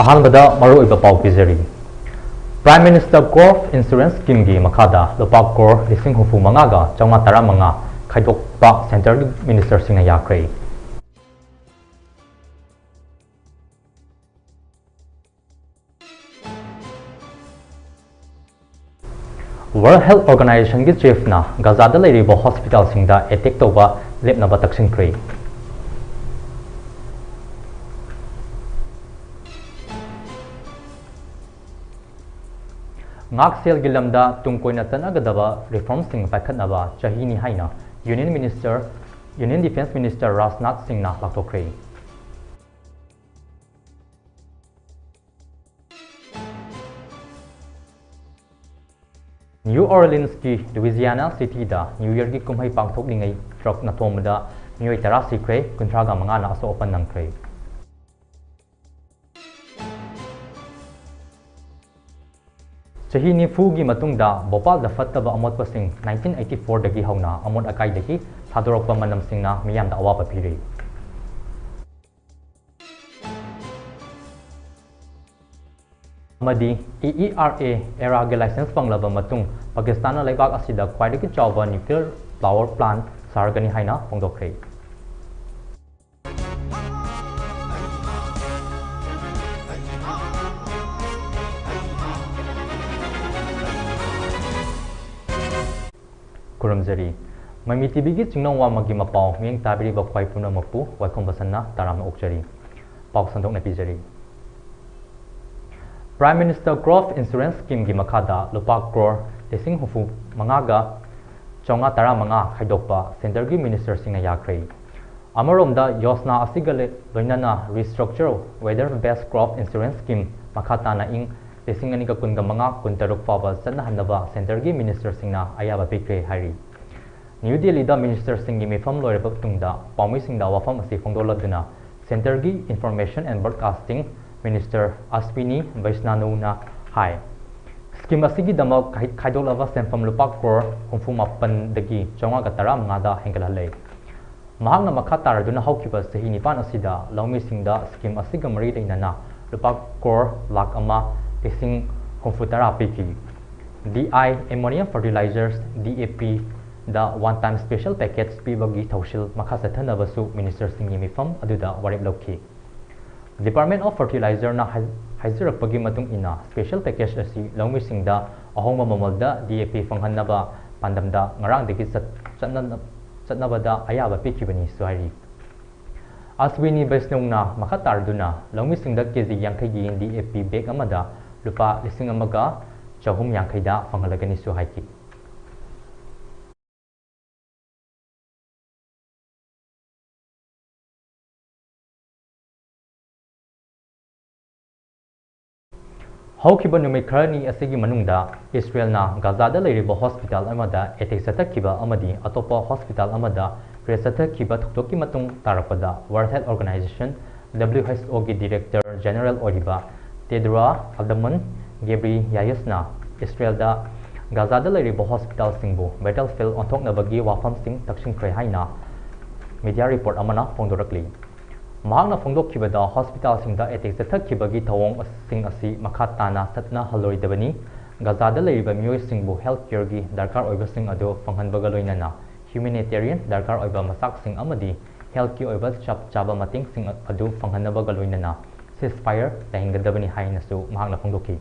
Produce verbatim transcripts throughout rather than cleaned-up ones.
ꯑꯍꯥꯟꯕꯗ ꯃꯔꯨꯑꯣꯏꯕ ꯄꯥꯎ ꯄꯤꯖꯔꯤ꯫ Prime Minister Crop Insurance Scheme ꯒꯤ ꯃꯈꯥꯗ ꯂꯨꯄꯥ ꯀ꯭ꯔꯣꯔ ꯂꯤꯁꯤꯡ ꯍꯨꯝꯐꯨ ꯃꯉꯥꯒ ꯆꯥꯝꯃꯉꯥ ꯇꯔꯥꯃꯉꯥ ꯈꯥꯏꯗꯣꯛꯄ centre ꯒꯤ minister ꯁꯤꯡꯅ ꯌꯥꯈ꯭ꯔꯦ꯫ World Health Organization ꯒꯤ chief ꯅ ꯒꯥꯖꯥꯗ ꯂꯩꯔꯤꯕ hospital ꯁꯤꯡꯗ attack ꯇꯧꯕ ꯂꯦꯞꯅꯕ ꯇꯛꯁꯤꯟꯈ꯭ꯔꯦ꯫ ꯉꯥꯛꯁꯦꯜꯒꯤ ꯂꯝꯗ ꯇꯨꯡ ꯀꯣꯏꯅ ꯆꯠꯅꯒꯗꯕ reform ꯁꯤꯡ ꯄꯥꯏꯈꯠꯅꯕ ꯆꯍꯤꯅꯤ ꯍꯥꯏꯅ Union Minister, Union Defence Minister Rajnath ꯁꯤꯡꯅ ꯂꯥꯎꯊꯣꯛꯈ꯭ꯔꯦ꯫ New Orleans ꯀꯤ Louisiana City ꯗ New Year ꯒꯤ ꯀꯨꯝꯍꯩ ꯄꯥꯡꯊꯣꯛꯂꯤꯉꯩ truck ꯅ ꯊꯣꯝꯕꯗ ꯃꯤꯑꯣꯏ ꯇꯔꯥ ꯁꯤꯈ꯭ꯔꯦ, ꯀꯨꯟꯊ꯭ꯔꯥꯒ ꯃꯉꯥꯅ ꯑꯁꯣꯛ ꯑꯄꯟ ꯅꯪꯈ꯭ꯔꯦ꯫ ꯆꯍꯤ ꯅꯤꯐꯨꯒꯤ ꯃꯇꯨꯡꯗ ꯚꯣꯄꯥꯜꯗ ꯐꯠꯇꯕ ꯑꯃꯣꯠꯄꯁꯤꯡ nineteen eighty four ꯗꯒꯤ ꯍꯧꯅ ꯑꯃꯣꯠ ꯑꯀꯥꯏꯗꯒꯤ ꯊꯥꯗꯣꯔꯛꯄ ꯃꯅꯝꯁꯤꯡꯅ ꯃꯤꯌꯥꯝꯗ ꯑꯋꯥꯕ ꯄꯤꯔꯤ꯫ ꯑꯃꯗꯤ E E R A, ERA ꯒꯤ license ꯐꯪꯂꯕ ꯃꯇꯨꯡ ꯄꯥꯀꯤꯁꯇꯥꯟꯅ ꯂꯩꯕꯥꯛ ꯑꯁꯤꯗ ꯈ꯭ꯋꯥꯏꯗꯒꯤ ꯆꯥꯎꯕ nuclear power plant ꯁꯥꯔꯒꯅꯤ ꯍꯥꯏꯅ ꯐꯣꯡꯗꯣꯛꯈ꯭ꯔꯦ꯫ ꯈꯨꯔꯨꯝꯖꯔꯤ꯫ ꯃꯃꯤ ꯇꯤꯚꯤꯒꯤ ꯆꯤꯡꯅꯣꯡ ꯋꯥꯃꯒꯤ ꯃꯄꯥꯎ ꯃꯤꯠꯌꯦꯡ ꯇꯥꯕꯤꯔꯤꯕ ꯈ꯭ꯋꯥꯏ ꯄꯨꯝꯅꯃꯛꯄꯨ ꯋꯥꯏꯈꯣꯝ ꯕꯁꯟꯅ ꯇꯔꯥꯝꯅ ꯑꯣꯛꯆꯔꯤ꯫ ꯄꯥꯎ ꯁꯟꯗꯣꯛꯅ ꯄꯤꯖꯔꯤ꯫ Prime Minister Crop Insurance Scheme ꯒꯤ ꯃꯈꯥꯗ ꯂꯨꯄꯥ ꯀ꯭ꯔꯣꯔ ꯂꯤꯁꯤꯡ ꯍꯨꯝꯐꯨ ꯃꯉꯥꯒ ꯆꯥꯝꯃꯉꯥ ꯇꯔꯥꯃꯉꯥ ꯈꯥꯏꯗꯣꯛꯄ centre ꯒꯤ minister ꯁꯤꯡꯅ ꯌꯥꯈ꯭ꯔꯦ꯫ ꯑꯃꯔꯣꯝꯗ, ꯌꯣꯖꯅꯥ ꯑꯁꯤꯒ ꯂꯣꯏ-, ꯂꯣꯏꯅꯅ restructure weather based crop insurance scheme ꯃꯈꯥ ꯇꯥꯅ ꯏꯪ ꯂꯤꯁꯤꯡ ꯑꯅꯤꯒ ꯀꯨꯟꯒ ꯃꯉꯥ ꯀꯨꯟꯇꯔꯨꯛ ꯐꯥꯎꯕ ꯆꯠꯅꯍꯟꯅꯕ centre ꯒꯤ minister ꯁꯤꯡꯅ ꯑꯌꯥꯕ ꯄꯤꯈ꯭ꯔꯦ ꯍꯥꯏꯔꯤ꯫ ꯅ꯭ꯌꯨ ꯗꯦꯜꯂꯤꯗ minister ꯁꯤꯡꯒꯤ ꯃꯤꯐꯝ ꯂꯣꯏꯔꯕ ꯃꯇꯨꯡꯗ ꯄꯥꯎꯃꯤꯁꯤꯡꯗ ꯋꯥꯐꯝ ꯑꯁꯤ ꯐꯣꯡꯗꯣꯛꯂꯗꯨꯅ centre ꯒꯤ Information and Broadcasting Minister Ashwini ꯕꯩꯁꯅꯥꯅꯨꯅ ꯍꯥꯏ, ꯁ꯭ꯀꯤꯝ ꯑꯁꯤꯒꯤꯗꯃꯛ ꯈꯥꯏ-, ꯈꯥꯏꯗꯣꯛꯂꯕ ꯁꯦꯟꯐꯝ ꯂꯨꯄꯥ ꯀ꯭ꯔꯣꯔ ꯍꯨꯝꯐꯨ ꯃꯥꯄꯟꯗꯒꯤ ꯆꯥꯝꯃꯉꯥꯒ ꯇꯔꯥꯃꯉꯥꯗ ꯍꯦꯟꯒꯠꯍꯜꯂꯦ꯫ ꯃꯍꯥꯛꯅ ꯃꯈꯥ ꯇꯥꯔꯗꯨꯅ ꯍꯧꯈꯤꯕ ꯆꯍꯤ ꯅꯤꯄꯥꯟ ꯑꯁꯤꯗ ꯂꯧꯃꯤꯁꯤꯡꯗ ꯁ꯭ꯀꯤꯝ ꯑꯁꯤꯒ ꯃꯔꯤ ꯂꯩꯅꯅ ꯂꯨꯄꯥ ꯀ꯭ꯔꯣꯔ ꯂꯥꯈ ꯑꯃ ꯂꯤꯁꯤꯡ ꯍꯨꯝꯐꯨ ꯇꯔꯥ ꯄꯤꯈꯤ꯫ D I Ammonium Fertilizers, D A P, the one time special package ꯄꯤꯕꯒꯤ ꯊꯧꯁꯤꯜ ꯃꯈꯥ ꯆꯠꯊꯅꯕꯁꯨ ꯃꯤꯅꯤꯁꯇꯔꯁꯤꯡꯒꯤ ꯃꯤꯐꯝ ꯑꯗꯨꯗ ꯋꯥꯔꯦꯞ ꯂꯧꯈꯤ꯫ Department of Fertilizerꯅ ꯍꯥꯏ-, ꯍꯥꯏꯖꯔꯛꯄꯒꯤ ꯃꯇꯨꯡ ꯏꯟꯅ, special package ꯑꯁꯤ ꯂꯧꯃꯤꯁꯤꯡꯗ ꯑꯍꯣꯡꯕ ꯃꯃꯜꯗ D A P ꯐꯪꯍꯟꯅꯕ ꯄꯥꯟꯗꯝꯗ ꯉꯔꯥꯡꯗꯒꯤ ꯆꯠ-, ꯆꯠꯅ-, ꯆꯠꯅꯕꯗ ꯑꯌꯥꯕ ꯄꯤꯈꯤꯕꯅꯤꯁꯨ ꯍꯥꯏꯔꯤ꯫ ꯑꯁ꯭ꯋꯤꯅꯤ ꯕꯩꯁꯅꯧꯅ ꯃꯈꯥ ꯇꯥꯔꯗꯨꯅ ꯂꯧꯃꯤꯁꯤꯡꯗ ꯀꯦꯖꯤ ꯌꯥꯡꯈꯩꯒꯤ D A P bag ꯑꯃꯗ ꯂꯨꯄꯥ ꯂꯤꯁꯤꯡ ꯑꯃꯒ ꯆꯍꯨꯝ ꯌꯥꯡꯈꯩꯗ ꯐꯪꯍꯜꯂꯒꯅꯤꯁꯨ ꯍꯥꯏꯈꯤ꯫ ꯍꯧꯈꯤꯕ ꯅꯨꯃꯤꯠ ꯈꯔꯅꯤ ꯑꯁꯤꯒꯤ ꯃꯅꯨꯡꯗ ꯏꯁꯔꯦꯜꯅ ꯒꯥꯖꯥꯗ ꯂꯩꯔꯤꯕ ꯍꯣꯁꯄꯤꯇꯥꯜ ꯑꯃꯗ ꯑꯦꯇꯦꯛ ꯆꯠꯊꯈꯤꯕ ꯑꯃꯗꯤ ꯑꯇꯣꯞꯄ ꯍꯣꯁꯄꯤꯇꯥꯜ ꯑꯃꯗ ꯔꯦꯗ ꯆꯠꯊꯈꯤꯕ ꯊꯧꯗꯣꯛꯀꯤ ꯃꯇꯨꯡ ꯇꯥꯔꯛꯄꯗ, World Health Organization, W H O ꯒꯤ ꯗꯤꯔꯦꯛꯇꯔ ꯖꯦꯅꯔꯦꯜ ꯑꯣꯏꯔꯤꯕ ꯇꯦꯗ꯭ꯔꯣ ꯑꯗꯃꯟ ꯒꯦꯕ꯭ꯔꯤꯌꯥꯌꯁꯅ ꯏꯁꯔꯦꯜꯗ ꯒꯥꯖꯥꯗ ꯂꯩꯔꯤꯕ ꯍꯣꯁꯄꯤꯇꯥꯜꯁꯤꯡꯕꯨ battlefield ꯑꯣꯟꯊꯣꯛꯅꯕꯒꯤ ꯋꯥꯐꯝꯁꯤꯡ ꯇꯛꯁꯤꯟꯈ꯭ꯔꯦ ꯍꯥꯏꯅ ꯃꯤꯗꯤꯌꯥ ꯔꯤꯄꯣꯔꯠ ꯑꯃꯅ ꯐꯣꯡꯗꯣꯔꯛꯂꯤ꯫ ꯃꯍꯥꯛꯅ ꯐꯣꯡꯗꯣꯛꯈꯤꯕꯗ, ꯍꯣꯁꯄꯤꯇꯥꯜꯁꯤꯡꯗ ꯑꯦꯇꯦꯛ ꯆꯠꯊꯈꯤꯕꯒꯤ ꯊꯧꯑꯣꯡꯁꯤꯡ ꯑꯁꯤ ꯃꯈꯥ ꯇꯥꯅ ꯆꯠꯅꯍꯜꯂꯣꯏꯗꯕꯅꯤ꯫ ꯒꯥꯖꯥꯗ ꯂꯩꯔꯤꯕ ꯃꯤꯑꯣꯏꯁꯤꯡꯕꯨ health careꯒꯤ ꯗꯔꯀꯥꯔ ꯑꯣꯏꯕꯁꯤꯡ ꯑꯗꯨ ꯐꯪꯍꯟꯕꯒ ꯂꯣꯏꯅꯅ humanitarian ꯗꯔꯀꯥꯔ ꯑꯣꯏꯕ ꯃꯆꯥꯛꯁꯤꯡ ꯑꯃꯗꯤ healthꯀꯤ ꯑꯣꯏꯕ ꯆꯞ ꯆꯥꯕ ꯃꯇꯦꯡꯁꯤꯡ ꯑꯗꯨ ꯐꯪꯍꯟꯅꯕꯒ ꯂꯣꯏꯅꯅ ceasefire ꯂꯩꯍꯟꯒꯗꯕꯅꯤ ꯍꯥꯏꯅꯁꯨ ꯃꯍꯥꯛꯅ ꯐꯣꯡꯗꯣꯛꯈꯤ꯫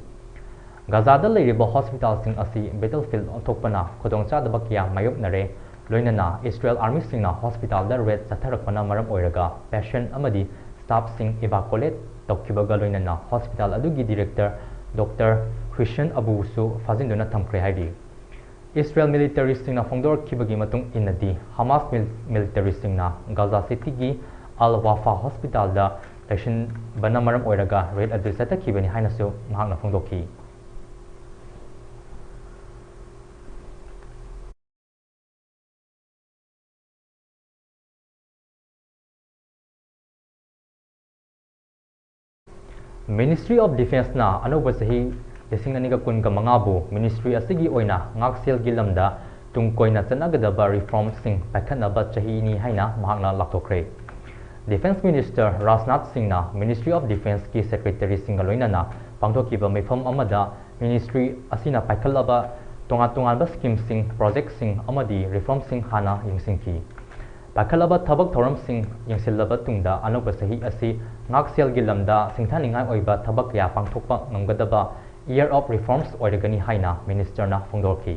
ꯒꯥꯖꯥꯗ ꯂꯩꯔꯤꯕ ꯍꯣꯁꯄꯤꯇꯥꯜꯁꯤꯡ ꯑꯁꯤ battlefield ꯑꯣꯟꯊꯣꯛꯄꯅ ꯈꯨꯗꯣꯡꯆꯥꯗꯕ ꯀꯌꯥ ꯃꯥꯌꯣꯛꯅꯔꯦ, ꯂꯣꯏꯅꯅ ꯏꯁꯔꯦꯜ ꯑꯥꯔꯃꯤꯁꯤꯡꯅ ꯍꯣꯁꯄꯤꯇꯥꯜꯗ ꯔꯦꯗ ꯆꯠꯊꯔꯛꯄꯅ ꯃꯔꯝ ꯑꯣꯏꯔꯒ patient ꯑꯃꯗꯤ staffꯁꯤꯡ evacuate ꯇꯧꯈꯤꯕꯒ ꯂꯣꯏꯅꯅ ꯍꯣꯁꯄꯤꯇꯥꯜ ꯑꯗꯨꯒꯤ ꯗꯤꯔꯦꯛꯇꯔ ꯗꯣꯛꯇꯔ ꯍꯨꯏꯁꯟ ꯑꯕꯨꯁꯨ ꯐꯥꯖꯤꯟꯗꯨꯅ ꯊꯝꯈ꯭ꯔꯦ ꯍꯥꯏꯔꯤ꯫ ꯏꯁꯔꯦꯜ ꯃꯤꯂꯤꯇꯔꯤꯁꯤꯡꯅ ꯐꯣꯡꯗꯣꯔꯛꯈꯤꯕꯒꯤ ꯃꯇꯨꯡ ꯏꯟꯅꯗꯤ, ꯍꯃꯥꯁ ꯃꯤꯜ-, ꯃꯤꯂꯤꯇꯔꯤꯁꯤꯡꯅ ꯒꯥꯖꯥ ꯁꯤꯇꯤꯒꯤ ꯑꯜ ꯋꯥꯐꯥ ꯍꯣꯁꯄꯤꯇꯥꯜꯗ ꯂꯩꯁꯤꯟꯕꯅ ꯃꯔꯝ ꯑꯣꯏꯔꯒ ꯔꯦꯗ ꯑꯗꯨ ꯆꯠꯊꯈꯤꯕꯅꯤ ꯍꯥꯏꯅꯁꯨ ꯃꯍꯥꯛꯅ ꯐꯣꯡꯗꯣꯛꯈꯤ꯫ Ministry of Defenceꯅ ꯑꯅꯧꯕ ꯆꯍꯤ ꯂꯤꯁꯤꯡ ꯑꯅꯤꯒ ꯀꯨꯟꯒ ꯃꯉꯥꯕꯨ ꯃꯤꯅꯤꯁꯇ꯭ꯔꯤ ꯑꯁꯤꯒꯤ ꯑꯣꯏꯅ ꯉꯥꯛꯁꯦꯜꯒꯤ ꯂꯝꯗ ꯇꯨꯡ ꯀꯣꯏꯅ ꯆꯠꯅꯒꯗꯕ ꯔꯤꯐꯣꯔꯝꯁꯤꯡ ꯄꯥꯏꯈꯠꯅꯕ ꯆꯍꯤꯅꯤ ꯍꯥꯏꯅ ꯃꯍꯥꯛꯅ ꯂꯥꯎꯊꯣꯛꯈ꯭ꯔꯦ꯫ ꯗꯤꯐꯦꯟꯁ ꯃꯤꯅꯤꯁꯇꯔ ꯔꯥꯖꯅꯥꯊ ꯁꯤꯡꯅ ꯃꯤꯅꯤꯁꯇ꯭ꯔꯤ ꯑꯣꯐ ꯗꯤꯐꯦꯟꯁꯀꯤ ꯁꯦꯀ꯭ꯔꯦꯇꯔꯤꯁꯤꯡꯒ ꯂꯣꯏꯅꯅ ꯄꯥꯡꯊꯣꯛꯈꯤꯕ ꯃꯤꯐꯝ ꯑꯃꯗ ꯃꯤꯅꯤꯁꯇ꯭ꯔꯤ ꯑꯁꯤꯅ ꯄꯥꯏꯈꯠꯂꯕ ꯇꯣꯉꯥꯟ ꯇꯣꯉꯥꯟꯕ ꯁ꯭ꯀꯤꯝꯁꯤꯡ, ꯄ꯭ꯔꯣꯖꯦꯛꯁꯤꯡ ꯑꯃꯗꯤ ꯔꯤꯐꯣꯔꯝꯁꯤꯡ ꯍꯥꯟꯅ ꯌꯦꯡꯁꯤꯟꯈꯤ꯫ ꯄꯥꯏꯈꯠꯂꯕ ꯊꯕꯛ ꯊꯧꯔꯝꯁꯤꯡ ꯌꯦꯡꯁꯤꯜꯂꯕ ꯇꯨꯡꯗ ꯑꯅꯧꯕ ꯆꯍꯤ ꯑꯁꯤ ꯉꯥꯛꯁꯦꯜꯒꯤ ꯂꯝꯗ ꯁꯤꯡꯊꯥꯅꯤꯡꯉꯥꯏ ꯑꯣꯏꯕ ꯊꯕꯛ ꯀꯌꯥ ꯄꯥꯡꯊꯣꯛꯄ ꯉꯝꯒꯗꯕ Year of Reforms ꯑꯣꯏꯔꯒꯅꯤ ꯍꯥꯏꯅ ꯃꯤꯅꯤꯁꯇꯔꯅ ꯐꯣꯡꯗꯣꯛꯈꯤ꯫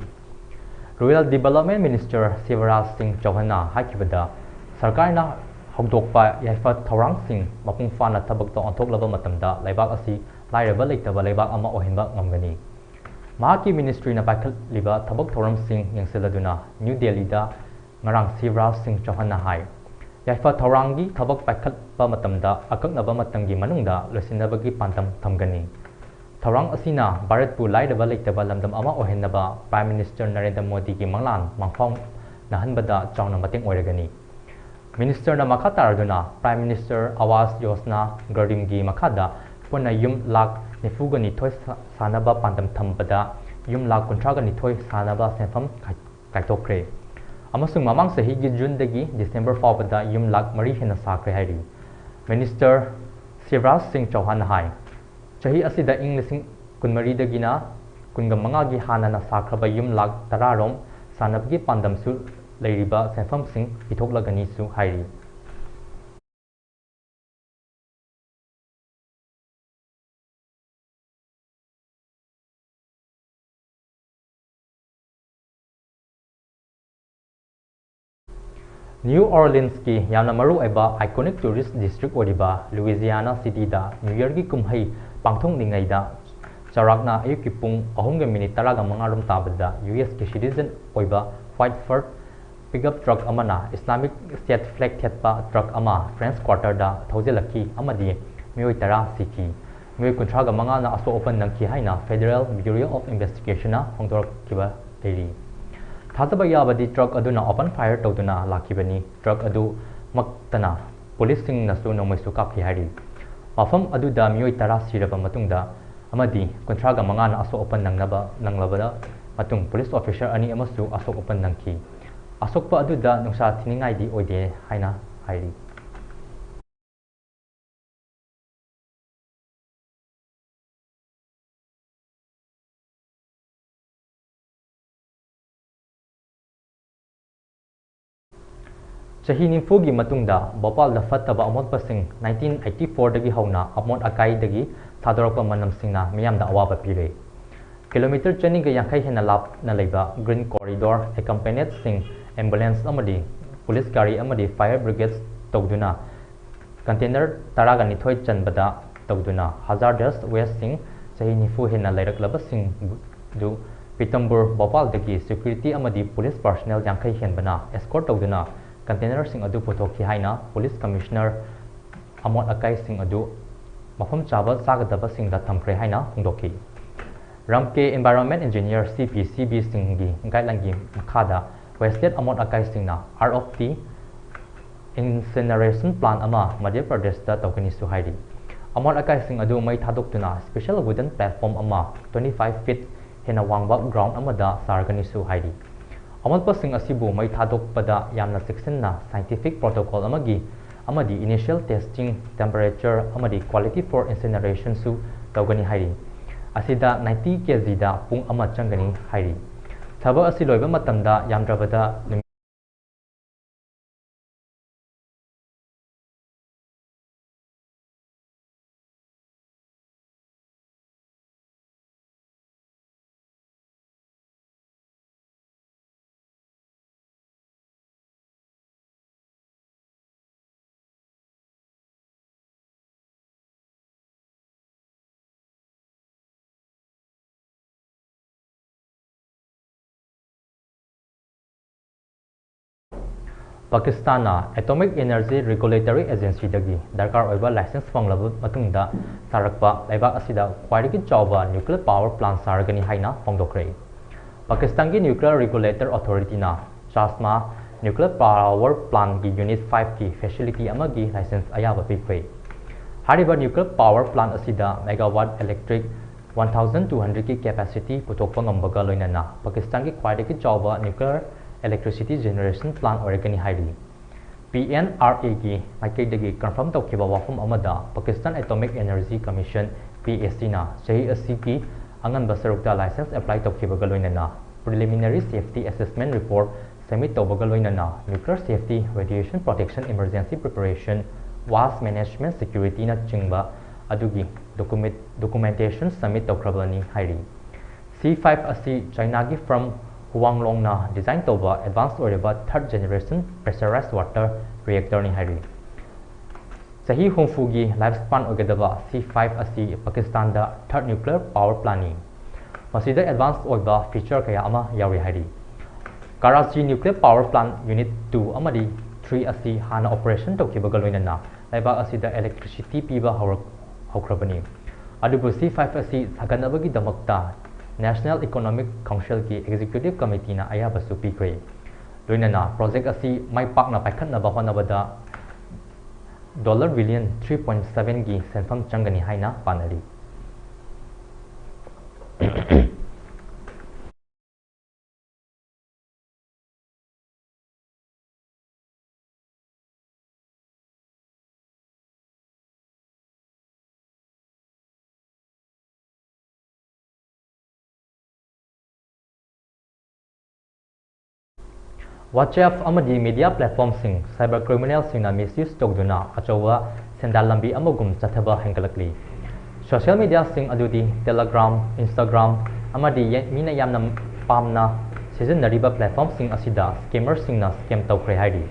ꯔꯨꯔꯦꯜ ꯗꯤꯕꯦꯂꯞꯃꯦꯟ ꯃꯤꯅꯤꯁꯇꯔ ꯁꯤꯕꯔꯥꯖ ꯁꯤꯡ ꯆꯧꯍꯟꯅ ꯍꯥꯏꯈꯤꯕꯗ, ꯁꯔꯀꯥꯔꯅ ꯍꯧꯗꯣꯛꯄ ꯌꯥꯏꯐ ꯊꯧꯔꯥꯡꯁꯤꯡ ꯃꯄꯨꯡ ꯐꯥꯅ ꯊꯕꯛꯇ ꯑꯣꯟꯊꯣꯛꯂꯕ ꯃꯇꯝꯗ ꯂꯩꯕꯥꯛ ꯑꯁꯤ ꯂꯥꯏꯔꯕ ꯂꯩꯇꯕ ꯂꯩꯕꯥꯛ ꯑꯃ ꯑꯣꯏꯍꯟꯕ ꯉꯝꯒꯅꯤ꯫ ꯃꯍꯥꯛꯀꯤ ꯃꯤꯅꯤꯁꯇ꯭ꯔꯤꯅ ꯄꯥꯏꯈꯠꯂꯤꯕ ꯊꯕꯛ ꯊꯧꯔꯝꯁꯤꯡ ꯌꯦꯡꯁꯤꯜꯂꯗꯨꯅ ꯅ꯭ꯌꯨ ꯗꯦꯜꯂꯤꯗ ꯉꯔꯥꯡ ꯁꯤꯕꯔꯥꯖ ꯁꯤꯡ ꯆꯧꯍꯟꯅ ꯍꯥꯏ, ꯌꯥꯏꯐ ꯊꯧꯔꯥꯡꯒꯤ ꯊꯕꯛ ꯄꯥꯏꯈꯠꯄ ꯃꯇꯝꯗ ꯑꯀꯛꯅꯕ ꯃꯇꯝꯒꯤ ꯃꯅꯨꯡꯗ ꯂꯣꯏꯁꯤꯟꯅꯕꯒꯤ ꯄꯥꯟꯗꯝ ꯊꯝꯒꯅꯤ꯫ ꯊꯧꯔꯥꯡ ꯑꯁꯤꯅ ꯚꯥꯔꯠꯄꯨ ꯂꯥꯏꯔꯕ ꯂꯩꯇꯕ ꯂꯝꯗꯝ ꯑꯃ ꯑꯣꯏꯍꯟꯅꯕ ꯄ꯭ꯔꯥꯏꯝ ꯃꯤꯅꯤꯁꯇꯔ ꯅꯔꯦꯟꯗ꯭ꯔ ꯃꯣꯗꯤꯒꯤ ꯃꯪꯂꯥꯟ ꯃꯪꯐꯥꯎꯅꯍꯟꯕꯗ ꯆꯥꯎꯅ ꯃꯇꯦꯡ ꯑꯣꯏꯔꯒꯅꯤ꯫ ꯃꯤꯅꯤꯁꯇꯔꯅ ꯃꯈꯥ ꯇꯥꯔꯗꯨꯅ ꯄ꯭ꯔꯥꯏꯝ ꯃꯤꯅꯤꯁꯇꯔ ꯑꯋꯥꯁ ꯌꯣꯖꯅꯥ ꯒ꯭ꯔꯥꯃꯤꯟꯒꯤ ꯃꯈꯥꯗ ꯄꯨꯟꯅ ꯌꯨꯝ ꯂꯥꯈ ꯅꯤꯐꯨꯒ ꯅꯤꯊꯣꯏ ꯁꯥ-, ꯁꯥꯅꯕ ꯄꯥꯟꯗꯝ ꯊꯝꯕꯗ ꯌꯨꯝ ꯂꯥꯈ ꯀꯨꯟꯊ꯭ꯔꯥꯒ ꯅꯤꯊꯣꯏ ꯁꯥꯅꯕ ꯁꯦꯟꯐꯝ ꯀꯥꯏ-, ꯀꯥꯏꯊꯣꯛꯈ꯭ꯔꯦ ꯑꯃꯁꯨꯡ ꯃꯃꯥꯡ ꯆꯍꯤꯒꯤ ꯖꯨꯟꯗꯒꯤ ꯗꯤꯁꯦꯝꯕꯔ ꯐꯥꯎꯕꯗ ꯌꯨꯝ ꯂꯥꯈ ꯃꯔꯤ ꯍꯦꯟꯅ ꯁꯥꯈ꯭ꯔꯦ ꯍꯥꯏꯔꯤ꯫ ꯃꯤꯅꯤꯁꯇꯔ ꯁꯤꯕꯔꯥꯖ ꯁꯤꯡ ꯆꯧꯍꯥꯟꯅ ꯍꯥꯏ, ꯆꯍꯤ ꯑꯁꯤꯗ ꯏꯪ ꯂꯤꯁꯤꯡ ꯀꯨꯟꯃꯔꯤꯗꯒꯤꯅ ꯀꯨꯟꯒ ꯃꯉꯥꯒꯤ ꯍꯥꯟꯅꯅ ꯁꯥꯈ꯭ꯔꯕ ꯌꯨꯝ ꯂꯥꯈ ꯇꯔꯥꯔꯣꯝ ꯁꯥꯅꯕꯒꯤ ꯄꯥꯟꯗꯝꯁꯨ ꯂꯩꯔꯤꯕ ꯁꯦꯟꯐꯝꯁꯤꯡ ꯄꯤꯊꯣꯛꯂꯒꯅꯤꯁꯨ ꯍꯥꯏꯔꯤ꯫ ꯅ꯭ꯌꯨ ꯑꯣꯔꯂꯤꯟꯁꯀꯤ ꯌꯥꯝꯅ ꯃꯔꯨꯑꯣꯏꯕ iconic tourist district ꯑꯣꯏꯔꯤꯕ ꯂꯨꯏꯖꯤꯌꯥꯅꯥ ꯁꯤꯇꯤꯗ ꯅ꯭ꯌꯨ ꯌꯔꯒꯤ ꯀꯨꯝꯍꯩ ꯄꯥꯡꯊꯣꯛꯂꯤꯉꯩꯗ ꯆꯥꯎꯔꯥꯛꯅ ꯑꯌꯨꯛꯀꯤ ꯄꯨꯡ ꯑꯍꯨꯝꯒ ꯃꯤꯅꯤꯠ ꯇꯔꯥꯒ ꯃꯉꯥꯔꯣꯝ ꯇꯥꯕꯗ ꯌꯨ ꯑꯦꯁꯀꯤ citizen ꯑꯣꯏꯕ white fur pickup truck ꯑꯃꯅ Islamic State flag ꯊꯦꯠꯄ truck ꯑꯃ French Quarterꯗ ꯊꯧꯖꯤꯜꯂꯛꯈꯤ ꯑꯃꯗꯤ ꯃꯤꯑꯣꯏ ꯇꯔꯥ ꯁꯤꯈꯤ꯫ ꯃꯤꯑꯣꯏ ꯀꯨꯟꯊ꯭ꯔꯥꯒ ꯃꯉꯥꯅ ꯑꯁꯣꯛ ꯑꯄꯟ ꯅꯪꯈꯤ ꯍꯥꯏꯅ Federal Bureau of Investigationꯅ ꯐꯣꯡꯗꯣꯔꯛꯈꯤꯕ ꯂꯩꯔꯤ꯫ ꯊꯥꯖꯕ ꯌꯥꯕꯗꯤ truck ꯑꯗꯨꯅ open fire ꯇꯧꯗꯨꯅ ꯂꯥꯛꯈꯤꯕꯅꯤ꯫ Truck ꯑꯗꯨꯃꯛꯇꯅ ꯄꯨꯂꯤꯁꯁꯤꯡꯅꯁꯨ ꯅꯣꯡꯃꯩꯁꯨ ꯀꯥꯞꯈꯤ ꯍꯥꯏꯔꯤ꯫ ꯃꯐꯝ ꯑꯗꯨꯗ ꯃꯤꯑꯣꯏ ꯇꯔꯥ ꯁꯤꯔꯕ ꯃꯇꯨꯡꯗ ꯑꯃꯗꯤ ꯀꯨꯟꯊ꯭ꯔꯥꯒ ꯃꯉꯥꯅ ꯑꯁꯣꯛ ꯑꯄꯟ ꯅꯪꯅꯕ ꯅꯪꯂꯕꯗ ꯃꯇꯨꯡ ꯄꯨꯂꯤꯁ ꯑꯣꯐꯤꯁꯥꯔ ꯑꯅꯤ ꯑꯃꯁꯨ ꯑꯁꯣꯛ ꯑꯄꯟ ꯅꯪꯈꯤ꯫ ꯑꯁꯣꯛꯄ ꯑꯗꯨꯗ ꯅꯨꯡꯁꯥ ꯊꯤꯅꯤꯡꯉꯥꯏꯗꯤ ꯑꯣꯏꯗꯦ ꯍꯥꯏꯅ ꯍꯥꯏꯔꯤ꯫ ꯆꯍꯤ ꯅꯤꯐꯨꯒꯤ ꯃꯇꯨꯡꯗ ꯚꯣꯄꯥꯜꯗ ꯐꯠꯇꯕ ꯑꯃꯣꯠꯄꯁꯤꯡ ꯅꯥꯏꯟꯇꯤꯟ ꯑꯩꯠꯇꯤ ꯐꯣꯔꯗꯒꯤ ꯍꯧꯅ ꯑꯃꯣꯠ ꯑꯀꯥꯏꯗꯒꯤ ꯊꯥꯗꯣꯔꯛꯄ ꯃꯅꯝꯁꯤꯡꯅ ꯃꯤꯌꯥꯝꯗ ꯑꯋꯥꯕ ꯄꯤꯔꯦ꯫ ꯀꯤꯂꯣꯃꯤꯇꯔ ꯆꯅꯤꯒ ꯌꯥꯡꯈꯩ ꯍꯦꯟꯅ ꯂꯥꯞꯅ ꯂꯩꯕ ꯒ꯭ꯔꯤꯟ ꯀꯣꯔꯤꯗꯣꯔ ꯑꯦꯀꯝꯄꯦꯅꯦꯠꯁꯤꯡ, ꯑꯦꯝꯕꯨꯂꯦꯟꯁ ꯑꯃꯗꯤ ꯄꯨꯂꯤꯁ ꯒꯥꯔꯤ ꯑꯃꯗꯤ ꯐꯥꯌꯔ ꯕ꯭ꯔꯤꯒꯦꯗ ꯇꯧꯗꯨꯅ ꯀꯟꯇꯦꯅꯔ ꯇꯔꯥꯒ ꯅꯤꯊꯣꯏ ꯆꯟꯕꯗ ꯇꯧꯗꯨꯅ ꯍꯖꯥꯔꯗꯁ ꯋꯦꯁꯁꯤꯡ ꯆꯍꯤ ꯅꯤꯐꯨ ꯍꯦꯟꯅ ꯂꯩꯔꯛꯂꯕꯁꯤꯡꯗꯨ ꯄꯤꯇꯝꯕꯨꯔ ꯚꯣꯄꯥꯜꯗꯒꯤ ꯁꯦꯀ꯭ꯌꯨꯔꯤꯇꯤ ꯑꯃꯗꯤ ꯄꯨꯂꯤꯁ ꯄꯥꯔꯁꯣꯅꯦꯜ ꯌꯥꯡꯈꯩ ꯍꯦꯟꯕꯅ ꯑꯦꯁꯀꯣꯔꯠ ꯇꯧꯗꯨꯅ ꯀꯟꯇꯦꯅꯔꯁꯤꯡ ꯑꯗꯨ ꯄꯨꯊꯣꯛꯈꯤ ꯍꯥꯏꯅ ꯄꯨꯂꯤꯁ ꯀꯃꯤꯁꯅꯔ ꯑꯃꯣꯠ ꯑꯀꯥꯏꯁꯤꯡ ꯑꯗꯨ ꯃꯐꯝ ꯆꯥꯕ ꯆꯥꯒꯗꯕꯁꯤꯡꯗ ꯊꯝꯈ꯭ꯔꯦ ꯍꯥꯏꯅ ꯐꯣꯡꯗꯣꯛꯈꯤ꯫ ꯔꯝꯀꯦ ꯏꯟꯚꯥꯏꯔꯣꯟꯃꯦꯟ ꯏꯟꯖꯤꯅꯤꯌꯔ, ꯁꯤ ꯄꯤ ꯁꯤ ꯕꯤꯁꯤꯡꯒꯤ ꯒꯥꯏꯗꯂꯥꯏꯟꯒꯤ ꯃꯈꯥꯗ ꯋꯦꯁꯇꯦꯠ ꯑꯃꯣꯠ ꯑꯀꯥꯏꯁꯤꯡꯅ ꯑꯥꯔ ꯑꯣꯐ ꯇꯤ ꯏꯟꯁꯤꯅꯔꯦꯁꯟ ꯄ꯭ꯂꯥꯟ ꯑꯃ ꯃꯙ꯭ꯌ ꯄ꯭ꯔꯗꯦꯁꯇ ꯇꯧꯒꯅꯤꯁꯨ ꯍꯥꯏꯔꯤ꯫ ꯑꯃꯣꯠ ꯑꯀꯥꯏꯁꯤꯡ ꯑꯗꯨ ꯃꯩ ꯊꯥꯗꯣꯛꯇꯨꯅ ꯁ꯭ꯄꯦꯁꯦꯜ ꯋꯨꯗꯟ ꯄ꯭ꯂꯦꯠꯐꯣꯝ ꯑꯃ ꯇ꯭ꯋꯦꯟꯇꯤ ꯐꯥꯏꯚ ꯐꯤꯠ ꯍꯦꯟꯅ ꯋꯥꯡꯕ ꯒ꯭ꯔꯥꯎꯟ ꯑꯃꯗ ꯆꯥꯔꯒꯅꯤꯁꯨ ꯍꯥꯏꯔꯤ꯫ ꯑꯃꯣꯠꯄꯁꯤꯡ ꯑꯁꯤꯕꯨ ꯃꯩ ꯊꯥꯗꯣꯛꯄꯗ ꯌꯥꯝꯅ ꯆꯦꯛꯁꯤꯟꯅ ꯁꯥꯏꯟꯇꯤꯐꯤꯛ ꯄ꯭ꯔꯣꯇꯣꯀꯣꯜ ꯑꯃꯒꯤ ꯑꯃꯗꯤ ꯏꯅꯤꯁꯤꯌꯦꯜ ꯇꯦꯁꯇꯤꯡ, ꯇꯦꯝꯄꯔꯦꯆꯔ ꯑꯃꯗꯤ ꯀ꯭ꯋꯥꯂꯤꯇꯤ ꯐꯣꯔ ꯏꯟꯁꯤꯅꯔꯦꯁꯟꯁꯨ ꯇꯧꯒꯅꯤ ꯍꯥꯏꯔꯤ꯫ ꯑꯁꯤꯗ ꯅꯥꯏꯟꯇꯤ ꯀꯦ ꯖꯤꯗ ꯄꯨꯡ ꯑꯃ ꯆꯪꯒꯅꯤ ꯍꯥꯏꯔꯤ꯫ ꯊꯕꯛ ꯑꯁꯤ ꯂꯣꯏꯕ ꯃꯇꯝꯗ ꯌꯥꯝꯗ꯭ꯔꯕꯗ ꯅꯨꯃꯤꯠ ꯄꯥꯀꯤꯁꯇꯥꯟꯅ ꯑꯦꯇꯣꯃꯤꯛ ꯏꯅꯔꯖꯤ ꯔꯤꯒꯨꯂꯦꯇꯔꯤ ꯑꯦꯖꯦꯟꯁꯤꯗꯒꯤ ꯗꯔꯀꯥꯔ ꯑꯣꯏꯕ ꯂꯥꯏꯁꯦꯟꯁ ꯐꯪꯂꯕ ꯃꯇꯨꯡꯗ ꯁꯥꯔꯛꯄ ꯂꯩꯕꯥꯛ ꯑꯁꯤꯗ ꯈ꯭ꯋꯥꯏꯗꯒꯤ ꯆꯥꯎꯕ ꯅ꯭ꯌꯨꯀ꯭ꯂꯤꯌꯔ ꯄꯥꯋꯔ ꯄ꯭ꯂꯥꯟ ꯁꯥꯔꯒꯅꯤ ꯍꯥꯏꯅ ꯐꯣꯡꯗꯣꯛꯈ꯭ꯔꯦ꯫ ꯄꯥꯀꯤꯁꯇꯥꯟꯒꯤ ꯅ꯭ꯌꯨꯀ꯭ꯂꯤꯌꯔ ꯔꯤꯒꯨꯂꯦꯇꯔ ꯑꯣꯊꯣꯔꯤꯇꯤꯅ ꯆꯥꯁꯃꯥ ꯅ꯭ꯌꯨꯀ꯭ꯂꯤꯌꯔ ꯄꯥꯋꯔ ꯄ꯭ꯂꯥꯟꯒꯤ ꯌꯨꯅꯤꯠ ꯐꯥꯏꯚꯀꯤ ꯐꯦꯁꯤꯂꯤꯇꯤ ꯑꯃꯒꯤ ꯂꯥꯏꯁꯦꯟꯁ ꯑꯌꯥꯕ ꯄꯤꯈ꯭ꯔꯦ꯫ ꯍꯥꯏꯔꯤꯕ nuclear power plant ꯑꯁꯤꯗ megawatt electric one thousand two hundredꯀꯤ capacity ꯄꯨꯊꯣꯛꯄ ꯉꯝꯕꯒ ꯂꯣꯏꯅꯅ ꯄꯥꯀꯤꯁꯇꯥꯟꯒꯤ ꯈ꯭ꯋꯥꯏꯗꯒꯤ ꯆꯥꯎꯕ nuclear electricity generation plant ꯑꯣꯏꯔꯛꯀꯅꯤ ꯍꯥꯏꯔꯤ꯫ ꯄꯤ ꯑꯦꯟ ꯑꯥꯔ ꯑꯦꯒꯤ ꯃꯥꯏꯀꯩꯗꯒꯤ confirm ꯇꯧꯈꯤꯕ ꯋꯥꯐꯝ ꯑꯃꯗ, Pakistan Atomic Energy Commission, ꯄꯤ ꯑꯦ ꯁꯤꯅ ꯆꯍꯤ ꯑꯁꯤꯒꯤ ꯑꯉꯟꯕ ꯁꯔꯨꯛꯇ license apply ꯇꯧꯈꯤꯕꯒ ꯂꯣꯏꯅꯅ preliminary safety assessment report submit ꯇꯧꯕꯒ ꯂꯣꯏꯅꯅ nuclear safety, radiation protection, emergency preparation, waste management, securityꯅꯆꯤꯡꯕ ꯑꯗꯨꯒꯤ document- documentation submit ꯇꯧꯈ꯭ꯔꯕꯅꯤ ꯍꯥꯏꯔꯤ꯫ ꯁꯤ ꯐꯥꯏꯚ ꯑꯁꯤ ꯆꯥꯏꯅꯥꯒꯤ firm ꯍꯨꯋꯥꯡꯂꯣꯡꯅ design ꯇꯧꯕ advanced ꯑꯣꯏꯔꯕ third generation pressurized water reactorꯅꯤ ꯍꯥꯏꯔꯤ꯫ ꯆꯍꯤ ꯍꯨꯝꯐꯨꯒꯤ life span ꯑꯣꯏꯒꯗꯕ ꯁꯤ ꯐꯥꯏꯚ ꯑꯁꯤ ꯄꯥꯀꯤꯁꯇꯥꯟꯗ third nuclear power plantꯅꯤ꯫ ꯃꯁꯤꯗ advanced ꯑꯣꯏꯕ feature ꯀꯌꯥ ꯑꯃ ꯌꯥꯎꯔꯤ ꯍꯥꯏꯔꯤ꯫ Karachi nuclear power plant unit two ꯑꯃꯗꯤ three ꯑꯁꯤ ꯍꯥꯟꯅ operation ꯇꯧꯈꯤꯕꯒ ꯂꯣꯏꯅꯅ ꯂꯩꯕꯥꯛ ꯑꯁꯤꯗ electricity ꯄꯤꯕ ꯍꯧꯔꯛ- ꯍꯧꯈ꯭ꯔꯕꯅꯤ꯫ ꯑꯗꯨꯕꯨ ꯁꯤ ꯐꯥꯏꯚ ꯑꯁꯤ ꯁꯥꯒꯠꯅꯕꯒꯤꯗꯃꯛꯇ National Economic Councilꯒꯤ Executive Committeeꯅ ꯑꯌꯥꯕꯁꯨ ꯄꯤꯈ꯭ꯔꯦ꯫ ꯂꯣꯏꯅꯅ project ꯑꯁꯤ ꯃꯥꯏ ꯄꯥꯛꯅ ꯄꯥꯏꯈꯠꯅꯕ ꯍꯣꯠꯅꯕꯗ dollar billion three point sevenꯒꯤ ꯁꯦꯟꯐꯝ ꯆꯪꯒꯅꯤ ꯍꯥꯏꯅ ꯄꯥꯅꯔꯤ꯫ WhatsApp ꯑꯃꯗꯤ media platformꯁꯤꯡ cyber criminalꯁꯤꯡꯅ misuse ꯇꯧꯗꯨꯅ ꯑꯆꯧꯕ ꯁꯦꯟꯗꯥꯟ ꯂꯝꯕꯤ ꯑꯃꯒꯨꯝ ꯆꯠꯊꯕ ꯍꯦꯟꯒꯠꯂꯛꯂꯤ꯫ Social mediaꯁꯤꯡ ꯑꯗꯨꯗꯤ Telegram, Instagram ꯑꯃꯗꯤ ꯌꯦ- ꯃꯤꯅ ꯌꯥꯝꯅ ꯄꯥꯝꯅ ꯁꯤꯖꯤꯟꯅꯔꯤꯕ platformꯁꯤꯡ ꯑꯁꯤꯗ scammerꯁꯤꯡꯅ scam ꯇꯧꯈ꯭ꯔꯦ ꯍꯥꯏꯔꯤ꯫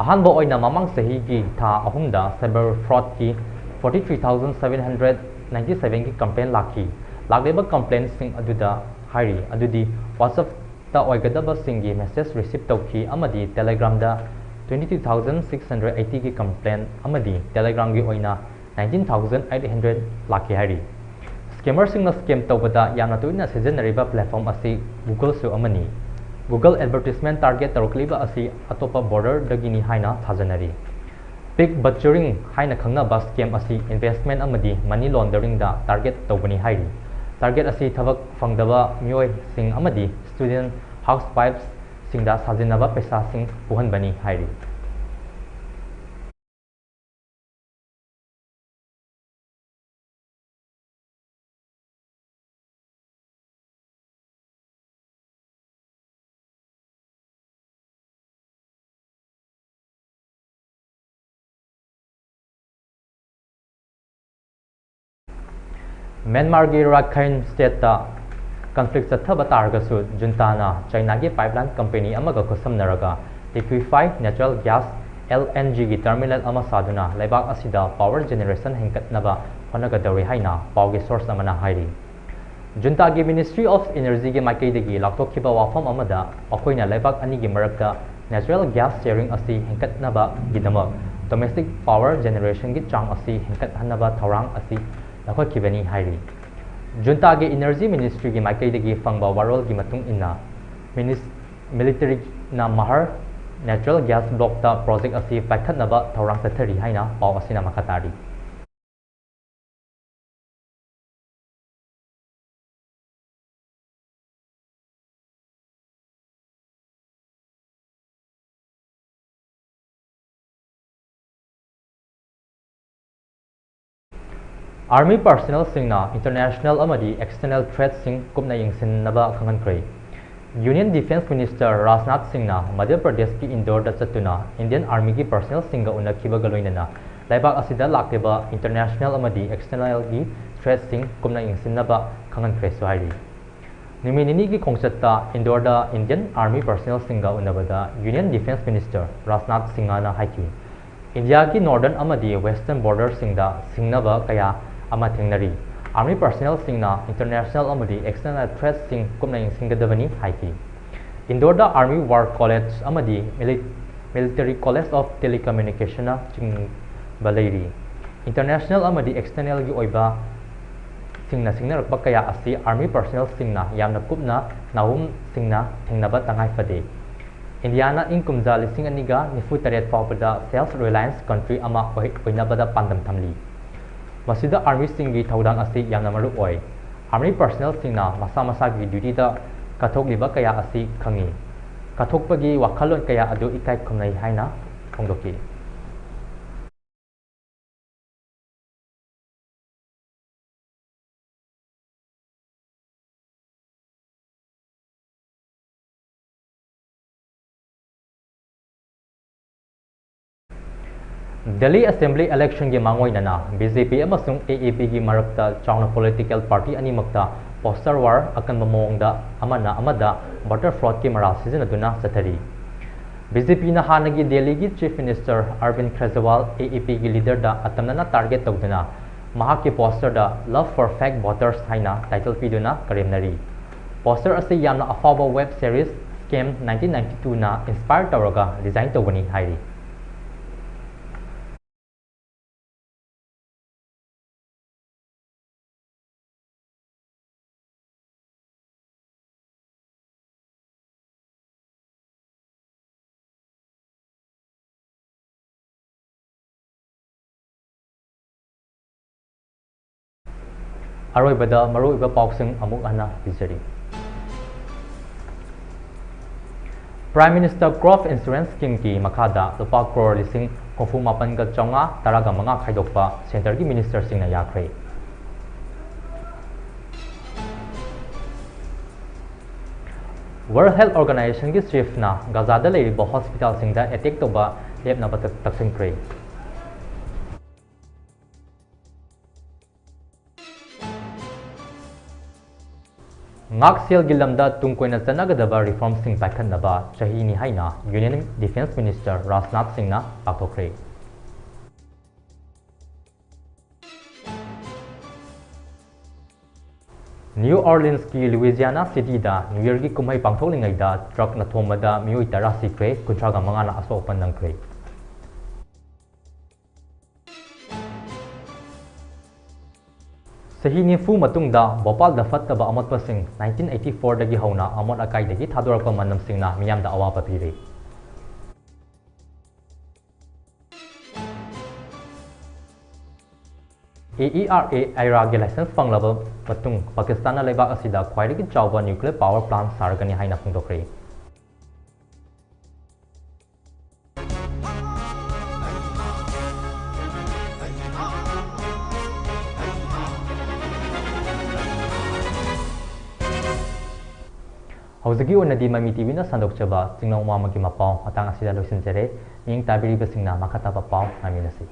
ꯑꯍꯥꯟꯕ ꯑꯣꯏꯅ ꯃꯃꯥꯡ ꯆꯍꯤꯒꯤ ꯊꯥ ꯑꯍꯨꯝꯗ cyber fraudꯀꯤ forty three thousand seven hundred ninety sevenꯒꯤ complaint ꯂꯥꯛꯈꯤ꯫ ꯂꯥꯛꯂꯤꯕ complaintꯁꯤꯡ ꯑꯗꯨꯗ ꯍꯥꯏꯔꯤ ꯑꯗꯨꯗꯤ WhatsAppꯇ ꯑꯣꯏꯒꯗꯕꯁꯤꯡꯒꯤ message receive ꯇꯧꯈꯤ ꯑꯃꯗꯤ Telegramꯗ twenty two thousand six hundred eightyꯒꯤ complaint ꯑꯃꯗꯤ Telegramꯒꯤ ꯑꯣꯏꯅ nineteen thousand eight hundred ꯂꯥꯛꯈꯤ ꯍꯥꯏꯔꯤ꯫ Scammerꯁꯤꯡꯅ scam ꯇꯧꯕꯗ ꯌꯥꯝꯅ ꯇꯣꯏꯅ ꯁꯤꯖꯤꯟꯅꯔꯤꯕ platform ꯑꯁꯤ Googleꯁꯨ ꯑꯃꯅꯤ꯫ Google advertisement target ꯇꯧꯔꯛꯂꯤꯕ ꯑꯁꯤ ꯑꯇꯣꯞꯄ borderꯗꯒꯤꯅꯤ ꯍꯥꯏꯅ ꯊꯥꯖꯅꯔꯤ꯫ Pig butchering ꯍꯥꯏꯅ ꯈꯪꯅꯕ scam ꯑꯁꯤ investment ꯑꯃꯗꯤ money launderingꯗ target ꯇꯧꯕꯅꯤ ꯍꯥꯏꯔꯤ꯫ Target ꯑꯁꯤ ꯊꯕꯛ ꯐꯪꯗꯕ ꯃꯤꯑꯣꯏꯁꯤꯡ ꯑꯃꯗꯤ student, housewivesꯁꯤꯡꯗ ꯁꯥꯖꯤꯟꯅꯕ ꯄꯩꯁꯥꯁꯤꯡ ꯄꯨꯍꯟꯕꯅꯤ ꯍꯥꯏꯔꯤ꯫ ꯃ꯭ꯌꯥꯟꯃꯥꯔꯒꯤ ꯔꯥꯈꯥꯏꯟ stateꯇ conflict ꯆꯠꯊꯕ ꯇꯥꯔꯒꯁꯨ, ꯖꯨꯟꯇꯥꯅ ꯆꯥꯏꯅꯥꯒꯤ pipeline company ꯑꯃꯒ ꯈꯨꯠꯁꯝꯅꯔꯒ liquefied natural gas, LNGꯒꯤ terminal ꯑꯃ ꯁꯥꯗꯨꯅ ꯂꯩꯕꯥꯛ ꯑꯁꯤꯗ power generation ꯍꯦꯟꯒꯠꯅꯕ ꯍꯣꯠꯅꯒꯗꯧꯔꯤ ꯍꯥꯏꯅ ꯄꯥꯎꯒꯤ source ꯑꯃꯅ ꯍꯥꯏꯔꯤ꯫ ꯖꯨꯟꯇꯥꯒꯤ Ministry of Energyꯒꯤ ꯃꯥꯏꯀꯩꯗꯒꯤ ꯂꯥꯎꯊꯣꯛꯈꯤꯕ ꯋꯥꯐꯝ ꯑꯃꯗ, ꯃꯈꯣꯏꯅ ꯂꯩꯕꯥꯛ ꯑꯅꯤꯒꯤ ꯃꯔꯛꯇ natural gas sharing ꯑꯁꯤ ꯍꯦꯟꯒꯠꯅꯕꯒꯤꯗꯃꯛ domestic power generationꯒꯤ ꯆꯥꯡ ꯑꯁꯤ ꯍꯦꯟꯒꯠꯍꯟꯅꯕ ꯊꯧꯔꯥꯡ ꯑꯁꯤ ꯂꯧꯈꯠꯈꯤꯕꯅꯤ ꯍꯥꯏꯔꯤ꯫ ꯖꯨꯟꯇꯥꯒꯤ Energy Ministryꯒꯤ ꯃꯥꯏꯀꯩꯗꯒꯤ ꯐꯪꯕ ꯋꯥꯔꯣꯜꯒꯤ ꯃꯇꯨꯡ ꯏꯟꯅ, minis-, militaryꯅ ꯃꯍꯔ natural gas blockꯇ project ꯑꯁꯤ ꯄꯥꯏꯈꯠꯅꯕ ꯊꯧꯔꯥꯡ ꯆꯠꯊꯔꯤ ꯍꯥꯏꯅ ꯄꯥꯎ ꯑꯁꯤꯅ ꯃꯈꯥ ꯇꯥꯔꯤ꯫ Army personnelꯁꯤꯡꯅ international ꯑꯃꯗꯤ external threatꯁꯤꯡ ꯀꯨꯞꯅ ꯌꯦꯡꯁꯤꯟꯅꯕ ꯈꯪꯍꯟꯈ꯭ꯔꯦ꯫ Union Defence Minister ꯔꯥꯖꯅꯥꯊ ꯁꯤꯡꯅ ꯃꯙ꯭ꯌ ꯄ꯭ꯔꯗꯦꯁꯀꯤ ꯏꯟꯗꯣꯔꯗ ꯆꯠꯇꯨꯅ Indian Armyꯒꯤ personnelꯁꯤꯡꯒ ꯎꯅꯈꯤꯕꯒ ꯂꯣꯏꯅꯅ ꯂꯩꯕꯥꯛ ꯑꯁꯤꯗ ꯂꯥꯛꯂꯤꯕ internationalꯒꯤ threatꯁꯤꯡ ꯀꯨꯞꯅ ꯌꯦꯡꯁꯤꯟꯅꯕ ꯈꯪꯍꯟꯈ꯭ꯔꯦꯁꯨ ꯍꯥꯏꯔꯤ꯫ ꯅꯨꯃꯤꯠ ꯅꯤꯅꯤꯒꯤ ꯈꯣꯡꯆꯠꯇ ꯏꯟꯗꯣꯔꯗ Indian Army personnelꯁꯤꯡꯒ ꯎꯅꯕꯗ Union Defence Minister Rajnath ꯁꯤꯡꯍꯅ ꯍꯥꯏꯈꯤ, ꯏꯟꯗꯤꯌꯥꯒꯤ northern ꯑꯃꯗꯤ western borderꯁꯤꯡꯗ ꯁꯤꯡꯅꯕ ꯀꯌꯥ ꯑꯃ ꯊꯦꯡꯅꯔꯤ꯫ Army personnelꯁꯤꯡꯅ international ꯑꯃꯗꯤ external threatꯁꯤꯡ ꯀꯨꯞꯅ ꯌꯦꯡꯁꯤꯟꯒꯗꯕꯅꯤ ꯍꯥꯏꯈꯤ꯫ ꯏꯟꯗꯣꯔꯗ Army War College ꯑꯃꯗꯤ Mili-, Military College of Telecommunicationꯅꯆꯤꯡꯕ ꯂꯩꯔꯤ꯫ International ꯑꯃꯗꯤ externalꯒꯤ ꯑꯣꯏꯕ ꯁꯤꯡꯅ ꯁꯤꯡꯅꯔꯛꯄ ꯀꯌꯥ ꯑꯁꯤ Army personnelꯁꯤꯡꯅ ꯌꯥꯝꯅ ꯀꯨꯞꯅ ꯅꯥꯍꯨꯝꯁꯤꯡꯅ ꯊꯦꯡꯅꯕ ꯇꯉꯥꯏ ꯐꯗꯦ꯫ ꯏꯟꯗꯤꯌꯥꯅ ꯏꯪ ꯀꯨꯝꯖꯥ ꯂꯤꯁꯤꯡ ꯑꯅꯤꯒ ꯅꯤꯐꯨ ꯇꯔꯦꯠ ꯐꯥꯎꯕꯗ self reliance country ꯑꯃ ꯑꯣꯏ-, ꯑꯣꯏꯅꯕꯗ ꯄꯥꯟꯗꯝ ꯊꯝꯂꯤ꯫ ꯃꯁꯤꯗ armyꯁꯤꯡꯒꯤ ꯊꯧꯗꯥꯡ ꯑꯁꯤ ꯌꯥꯝꯅ ꯃꯔꯨ ꯑꯣꯏ꯫ Army personnelꯁꯤꯡꯅ ꯃꯁꯥ ꯃꯁꯥꯒꯤ dutyꯗ ꯀꯠꯊꯣꯛꯂꯤꯕ ꯀꯌꯥ ꯑꯁꯤ ꯈꯪꯏ꯫ ꯀꯠꯊꯣꯛꯄꯒꯤ ꯋꯥꯈꯜꯂꯣꯟ ꯀꯌꯥ ꯑꯗꯨ ꯏꯀꯥꯏ ꯈꯨꯝꯅꯩ ꯍꯥꯏꯅ ꯐꯣꯡꯗꯣꯛꯈꯤ꯫ Delhi Assembly electionꯒꯤ ꯃꯥꯡꯑꯣꯏꯅꯅ BJP ꯑꯃꯁꯨꯡ AAPꯒꯤ ꯃꯔꯛꯇ ꯆꯥꯎꯅ political party ꯑꯅꯤꯃꯛꯇ poster war ꯑꯀꯟꯕ ꯃꯑꯣꯡꯗ ꯑꯃꯅ ꯑꯃꯗ voter fraudꯀꯤ ꯃꯔꯥꯜ ꯁꯤꯖꯤꯟꯅꯗꯨꯅ ꯆꯠꯊꯔꯤ꯫ BJPꯅ ꯍꯥꯟꯅꯒꯤ ꯗꯦꯜꯂꯤꯒꯤ Chief Minister Arvind Kejriwal AAPꯒꯤ leaderꯗ ꯑꯇꯝꯅꯅ target ꯇꯧꯗꯨꯅ ꯃꯍꯥꯛꯀꯤ posterꯗ Love for Fake Voters ꯍꯥꯏꯅ title ꯄꯤꯗꯨꯅ ꯀꯔꯦꯝꯅꯔꯤ꯫ Poster ꯑꯁꯤ ꯌꯥꯝꯅ ꯑꯐꯥꯎꯕ web series Scam nineteen ninety twoꯅ inspire ꯇꯧꯔꯒ design ꯇꯧꯕꯅꯤ ꯍꯥꯏꯔꯤ꯫ ꯑꯔꯣꯏꯕꯗ ꯃꯔꯨꯑꯣꯏꯕ ꯄꯥꯎꯁꯤꯡ ꯑꯃꯨꯛ ꯍꯟꯅ ꯄꯤꯖꯔꯤ꯫ Prime Minister Crop Insurance Schemeꯒꯤ ꯃꯈꯥꯗ ꯂꯨꯄꯥ ꯀ꯭ꯔꯣꯔ ꯂꯤꯁꯤꯡ ꯍꯨꯝꯐꯨ ꯃꯥꯄꯟꯒ ꯆꯥꯝꯃꯉꯥ ꯇꯔꯥꯒ ꯃꯉꯥ ꯈꯥꯏꯗꯣꯛꯄ centreꯒꯤ ministerꯁꯤꯡꯅ ꯌꯥꯈ꯭ꯔꯦ꯫ World Health Organizationꯒꯤ chiefꯅ ꯒꯥꯖꯥꯗ ꯂꯩꯔꯤꯕ hospitalꯁꯤꯡꯗ attack ꯇꯧꯕ ꯂꯦꯞꯅꯕ ꯇꯛ-, ꯇꯛꯁꯤꯟꯈ꯭ꯔꯦ꯫ ꯉꯥꯛꯁꯦꯜꯒꯤ ꯂꯝꯗ ꯇꯨꯡ ꯀꯣꯏꯅ ꯆꯠꯅꯒꯗꯕ reformꯁꯤꯡ ꯄꯥꯏꯈꯠꯅꯕ ꯆꯍꯤꯅꯤ ꯍꯥꯏꯅ Union Defence Minister ꯔꯥꯖꯅꯥꯊ ꯁꯤꯡꯅ ꯂꯥꯎꯊꯣꯛꯈ꯭ꯔꯦ꯫ New Orleansꯀꯤ Louisiana Cityꯗ New Yearꯒꯤ ꯀꯨꯝꯍꯩ ꯄꯥꯡꯊꯣꯛꯂꯤꯉꯩꯗ truckꯅ ꯊꯣꯝꯕꯗ ꯃꯤꯑꯣꯏ ꯇꯔꯥ ꯁꯤꯈ꯭ꯔꯦ, ꯀꯨꯟꯊ꯭ꯔꯥꯒ ꯃꯉꯥꯅ ꯑꯁꯣꯛ ꯑꯄꯟ ꯅꯪꯈ꯭ꯔꯦ꯫ ꯆꯍꯤ ꯅꯤꯐꯨ ꯃꯇꯨꯡꯗ ꯚꯣꯄꯥꯜꯗ ꯐꯠꯇꯕ ꯑꯃꯣꯠꯄꯁꯤꯡ nineteen eighty fourꯗꯒꯤ ꯍꯧꯅ ꯑꯃꯣꯠ ꯑꯀꯥꯏꯗꯒꯤ ꯊꯥꯗꯣꯔꯛꯄ ꯃꯅꯝꯁꯤꯡꯅ ꯃꯤꯌꯥꯝꯗ ꯑꯋꯥꯕ ꯄꯤꯔꯤ꯫ AERA IRAꯒꯤ license ꯐꯪꯂꯕ ꯃꯇꯨꯡ ꯄꯥꯀꯤꯁꯇꯥꯟꯅ ꯂꯩꯕꯥꯛ ꯑꯁꯤꯗ ꯈ꯭ꯋꯥꯏꯗꯒꯤ ꯆꯥꯎꯕ nuclear power plant ꯁꯥꯔꯒꯅꯤ ꯍꯥꯏꯅ ꯐꯣꯡꯗꯣꯛꯈ꯭ꯔꯦ꯫ ꯍꯧꯖꯤꯛꯀꯤ ꯑꯣꯏꯅꯗꯤ ꯃꯃꯤ ꯇꯤꯚꯤꯅ ꯁꯟꯗꯣꯛꯆꯕ ꯆꯤꯡꯅꯧ ꯃꯥꯃꯒꯤ ꯃꯄꯥꯎ ꯃꯇꯥꯡ ꯑꯁꯤꯗ ꯂꯣꯏꯁꯤꯟꯖꯔꯦ꯫ ꯃꯤꯠꯌꯦꯡ ꯇꯥꯕꯤꯔꯤꯕꯁꯤꯡꯅ ꯃꯈꯥ ꯇꯥꯕ ꯄꯥꯎ ꯉꯥꯏꯃꯤꯟꯅꯁꯤ꯫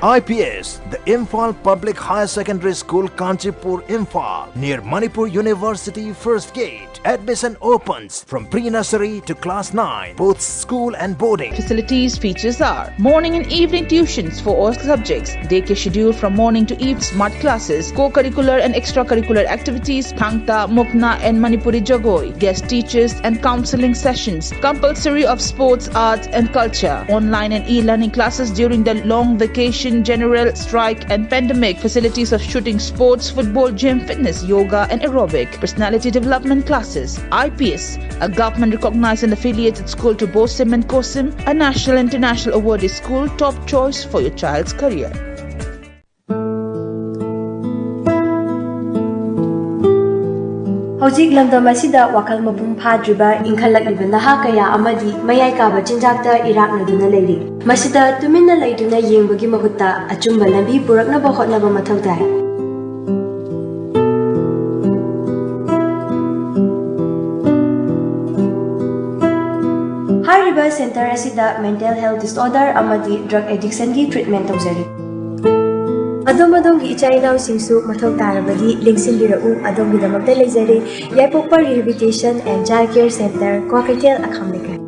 I P S, the Imphal Public Higher Secondary School, Kanchipur, Imphal, near Manipur University, First Gate. Admission opens from pre-nursery to class nine, both school and boarding. Facilities features are morning and evening tuitions for all subjects, day care schedule from morning to evening, smart classes, co-curricular and extracurricular activities, Thangta, Mukna and Manipuri Jagoi, guest teachers and counseling sessions, compulsory of sports, arts and culture, online and e-learning classes during the long vacation, general strike and pandemic, facilities of shooting sports, football, gym, fitness, yoga and aerobic, personality development classes. I P S, a government recognized and affiliated school to BOSIM and COSIM, a national international awarded school, top choice for your child's career. ꯍꯧꯖꯤꯛ ꯂꯝꯗꯝ ꯑꯁꯤꯗ ꯋꯥꯈꯜ ꯃꯄꯨꯡ ꯐꯥꯗ꯭ꯔꯤꯕ ꯏꯟꯈꯠꯂꯛꯂꯤꯕ ꯅꯍꯥ ꯀꯌꯥ ꯑꯃꯗꯤ ꯃꯌꯥꯏ ꯀꯥꯕ ꯆꯤꯟꯖꯥꯛꯇ ꯏꯔꯥꯛꯅꯗꯨꯅ ꯂꯩꯔꯤ꯫ ꯃꯁꯤꯗ ꯇꯨꯃꯤꯟꯅ ꯂꯩꯗꯨꯅ ꯌꯦꯡꯕꯒꯤ ꯃꯍꯨꯠꯇ ꯑꯆꯨꯝꯕ ꯂꯝꯕꯤ ꯄꯨꯔꯛꯅꯕ ꯍꯣꯠꯅꯕ ꯃꯊꯧ ꯇꯥꯏ꯫ ꯍꯥꯏꯔꯤꯕ center ꯑꯁꯤꯗ mental health disorder ꯑꯃꯗꯤ drug addiction ꯒꯤ treatment ꯇꯧꯖꯔꯤ꯫ ꯑꯗꯣꯝ ꯑꯗꯣꯝꯒꯤ ꯏꯆꯥ ꯏꯅꯥꯎꯁꯤꯡꯁꯨ ꯃꯊꯧ ꯇꯥꯔꯕꯗꯤ ꯂꯦꯡꯁꯤꯟꯕꯤꯔꯛꯎ, ꯑꯗꯣꯝꯒꯤꯗꯃꯛꯇ ꯂꯩꯖꯔꯦ ꯌꯥꯏꯄꯣꯛꯄ Rehabilitation and Child Care Center, Kwakeithel, ꯑꯈꯥꯝ ꯂꯩꯀꯥꯏ꯫